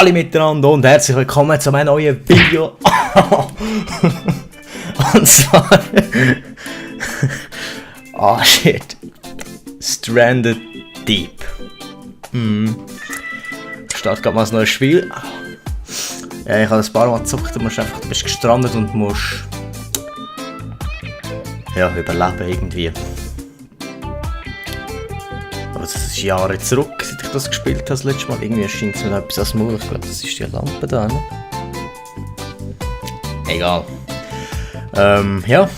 alle miteinander und herzlich willkommen zu einem neuen Video. Und zwar... shit. Stranded Deep. Ich starte gerade mal ein neues Spiel. Ja, ich habe ein paar Mal gezockt, du bist gestrandet und musst... ja, überleben irgendwie. Aber das ist Jahre zurück, seit ich das gespielt habe, das letzte Mal. Irgendwie erscheint es mir noch etwas als Maul. Ich glaube, das ist die Lampe da, ne? Egal. Ja.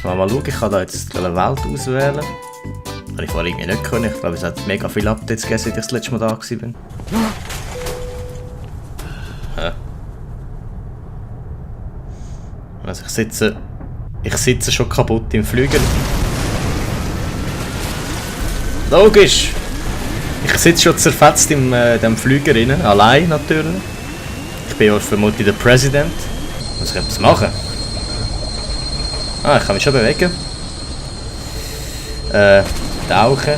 Mal schauen, ich kann da jetzt eine Welt auswählen. Habe ich vorher irgendwie nicht können. Ich glaube, es hat mega viele Updates gegeben, seit ich das letzte Mal da war. Also ich sitze schon kaputt im Flügel. Logisch! Ich sitze schon zerfetzt in dem Flüger rein, allein natürlich. Ich bin ja vermutlich der Präsident. Was kann ich machen? Ich kann mich schon bewegen. Tauchen.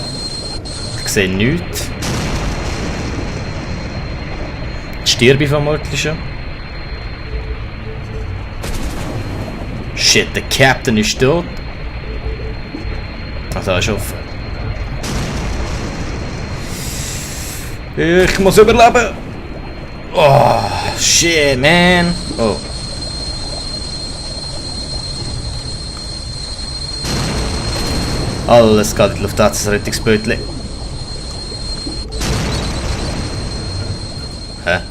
Ich sehe nichts. Jetzt sterbe ich vermutlich schon. Shit, der Captain ist tot. Ach, da ist offen. Ich muss überleben. Oh, shit, man. Oh. Alles geht in die Luft, das Rettungsbötchen. Hä?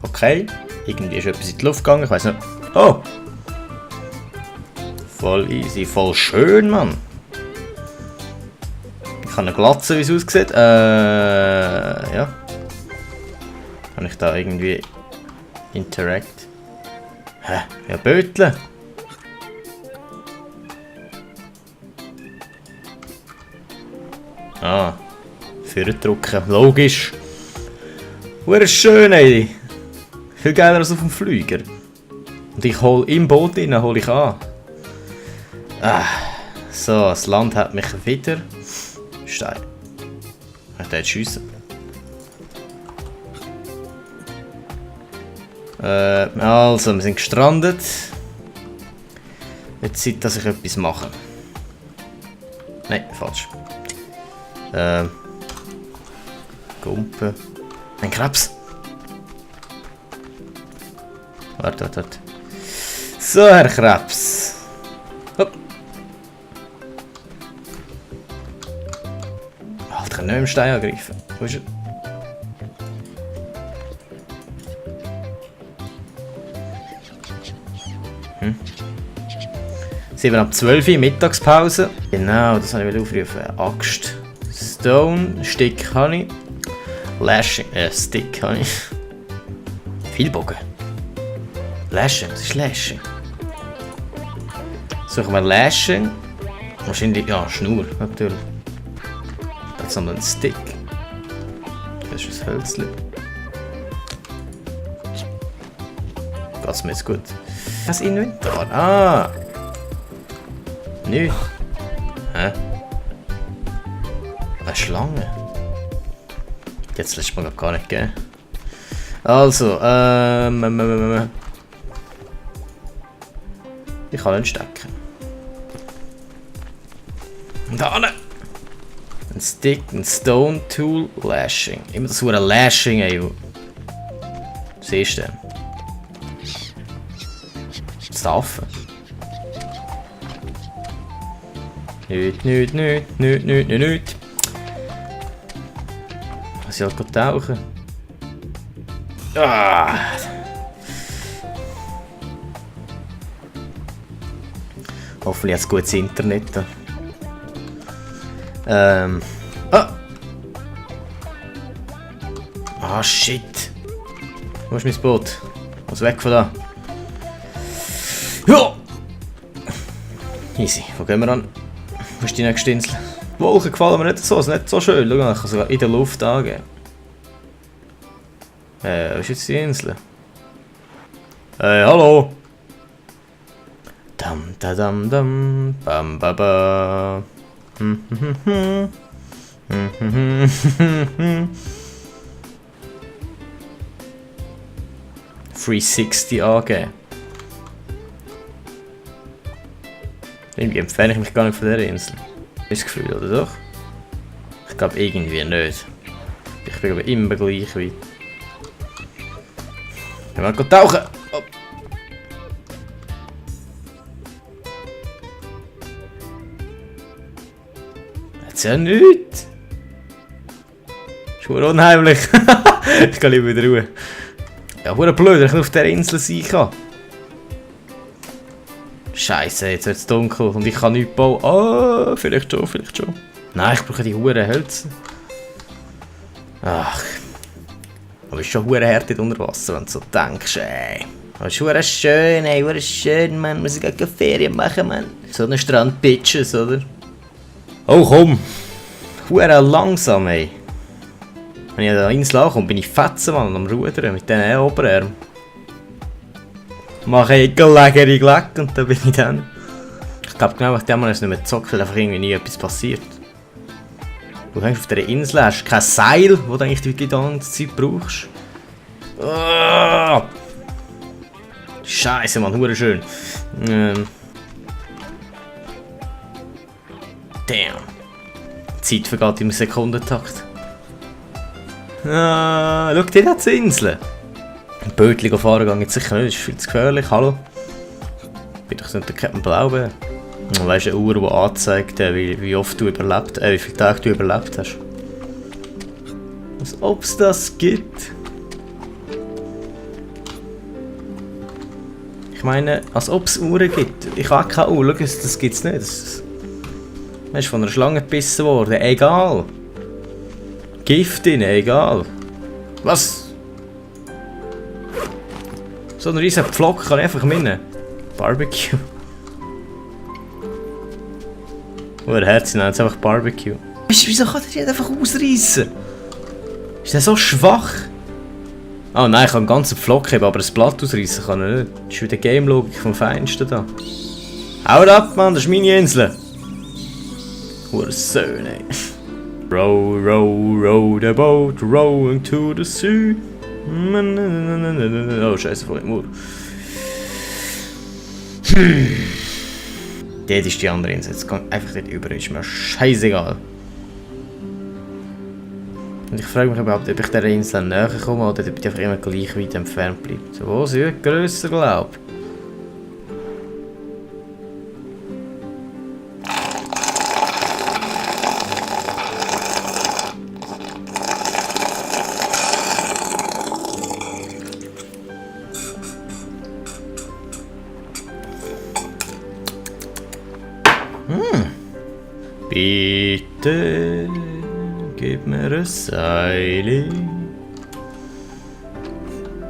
Okay, irgendwie ist etwas in die Luft gegangen, ich weiß nicht. Oh! Voll easy, voll schön, Mann. Ich habe eine Glatze, wie es aussieht. Ja. Kann ich da irgendwie interact? Hä? Ja, Bötle. Vordrücken, logisch. Hure schön, ey. Viel geiler als auf dem Flüger. Und ich hole im Boot rein, hole ich an. So, das Land hat mich wieder. Stein. Ich darf jetzt schiessen. Also, wir sind gestrandet. Jetzt Zeit, dass ich etwas mache. Nein, falsch. Gumpen. Ein Krebs. Warte. So, Herr Krebs. Hopp. Alter, ich kann nicht im Stein angreifen. Wo ist er? Sind wir ab 12 Uhr Mittagspause. Genau, das habe ich aufrufen. Axt. Stone, Stick habe ich. Lashing, Stick habe ich. Pfeilbogen. Lashing, das ist Lashing. Suchen wir Lashing. Wahrscheinlich, ja, Schnur, natürlich. Das haben wir einen Stick. Das ist ein Hölzchen. Geht's mir jetzt gut? Das Inventar. Nicht. Hä? Eine Schlange? Jetzt lässt man gar nicht gehen. Also, ich kann ihn stecken. Und da ein Stick, ein Stone Tool, Lashing. Immer das Wort Lashing, ey. Siehst du? Das Affe. Nicht. Was ich halt tauchen. Hoffentlich hat es gutes Internet. Shit. Wo ist mein Boot? Was weg von da? Ja! Easy, wo gehen wir an? Wo ist die nächste Insel? Die Wolken gefallen mir nicht so, es ist nicht so schön. Schau mal, ich kann sogar in der Luft angehen. Wo ist jetzt die Insel? Hallo! Dam da dam dam bam ba ba. ...360 angeben. Irgendwie entferne ich mich gar nicht von dieser Insel. Das Gefühl, oder doch? Ich glaube irgendwie nicht. Ich bin aber immer gleich weit. Wir wollen tauchen! Oh. Jetzt ja nichts! Ist verdammt unheimlich! Ich gehe lieber wieder ruhen. Ja, verdammt blöd, dass ich nicht auf dieser Insel sein kann. Scheiße, jetzt wird es dunkel und ich kann nichts bauen. Oh, vielleicht schon, vielleicht schon. Nein, ich brauche die Huren Hölzer. Ach. Aber es ist schon Huren hart unter Wasser, wenn du so denkst, ey. Aber es ist Huren schön, ey, Huren schön, man. Wir müssen gleich Ferien machen, man. So eine Strand-Bitches, oder? Oh, komm. Huren langsam, ey. Wenn ich an der Insel ankomme, bin ich fetzen, Mann, am Rudern mit diesen Oberarmen. Mache ich leckere Gleck und dann bin ich dann. Ich glaube genau, ich damals nicht mehr gezockt, weil einfach irgendwie nie etwas passiert. Du hängst auf dieser Insel, hast kein Seil, das du eigentlich die ganze Zeit brauchst. Oh! Scheiße, Mann, hure schön. Damn. Die Zeit vergeht im Sekundentakt. Ah, schau dir das Insel. Ein Bötchen fahren gehe ich sicher nicht, das ist viel zu gefährlich, hallo? Bin doch nicht der Captain Blaubeer. Und weißt du, eine Uhr, die anzeigt, wie oft du überlebt, wie viele Tage du überlebt hast. Als ob es das gibt. Ich meine, als ob es Uhren gibt. Ich habe keine Uhr, schau, das gibt es nicht. Man ist von einer Schlange gebissen worden, egal. Gift drin, egal. Was? So ein riesen Pflock kann ich einfach mitnehmen. Barbecue. Oh, der Herz nennt es einfach Barbecue. Wieso kann der einfach ausreißen? Ist der so schwach? Oh nein, ich kann einen ganzen Pflock haben, aber ein Blatt ausreißen kann er nicht. Das ist wieder Game-Logik vom Feinsten da. Haut ab, Mann, das ist meine Insel. Söhne, ey. Row, row, row the boat, rowing to the sea. Oh, scheiße, voll im Mur. Dort ist die andere Insel. Jetzt geht einfach dort über. Ist mir scheißegal. Und ich frage mich überhaupt, ob ich dieser Insel näher komme oder ob die einfach immer gleich weit entfernt bleibt. So, wo sie wird grösser, glaube ich. Bitte gib mir ein Seil,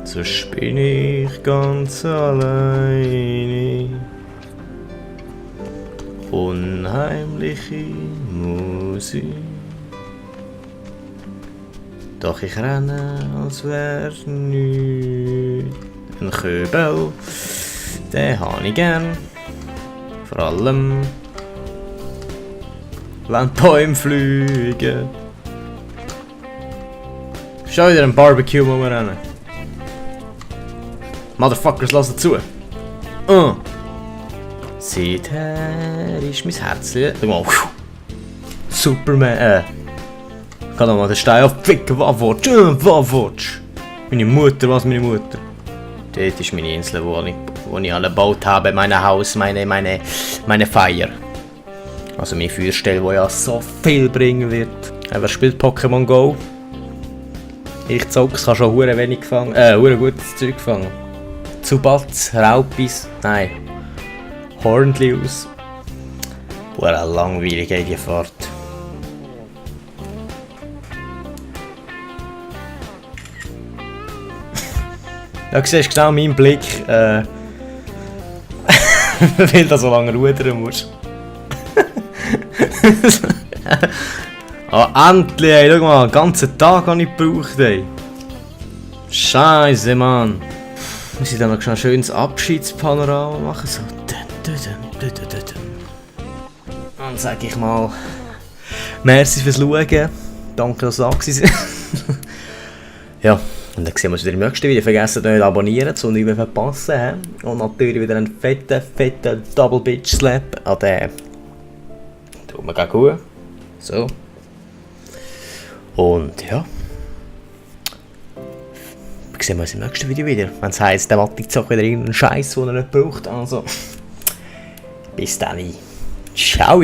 sonst bin ich ganz alleine. Unheimliche Musik, doch ich renne, als wär nichts. Ein Köbel, den habe ich gern, vor allem wenn die Bäume fliegen. Schau wieder ein Barbecue rumrennen. Motherfuckers, lass zu. Seither ist mein Herzchen. Schau mal. Superman. Ich kann doch mal den Stein aufpicken. Was willst du? Was willst du? Meine Mutter, was meine Mutter? Dort ist meine Insel, wo ich alle gebaut habe. Mein Haus, meine Feier. Also meine Feuerstelle, die ja so viel bringen wird. Wer spielt Pokémon Go? Ich zock's, kann schon hure wenig fangen. Hure gutes Zeug fangen. Zubats, Raupis, nein. Hornlius. Hure langweilige die Fahrt. Da siehst du genau meinen Blick, weil du so lange rudern musst. Endlich, ey, schau mal, den ganzen Tag habe ich gebraucht, ey. Scheiße, Mann. Wir müssen dann noch schnell ein schönes Abschiedspanorama machen, so. Und sag ich mal, Merci fürs Schauen. Danke, dass ihr da gewesen seid. Ja, und dann sehen wir uns wieder im nächsten Video. Vergesst nicht abonnieren, um nichts mehr verpassen. Und natürlich wieder einen fetten Double Bitch Slap an den... Tut mir gut. So. Und ja. Sehen wir uns im nächsten Video wieder. Wenn es heisst, der Mathe sagt wieder irgendeinen Scheiß, den er nicht braucht. Also. Bis dann. Ciao.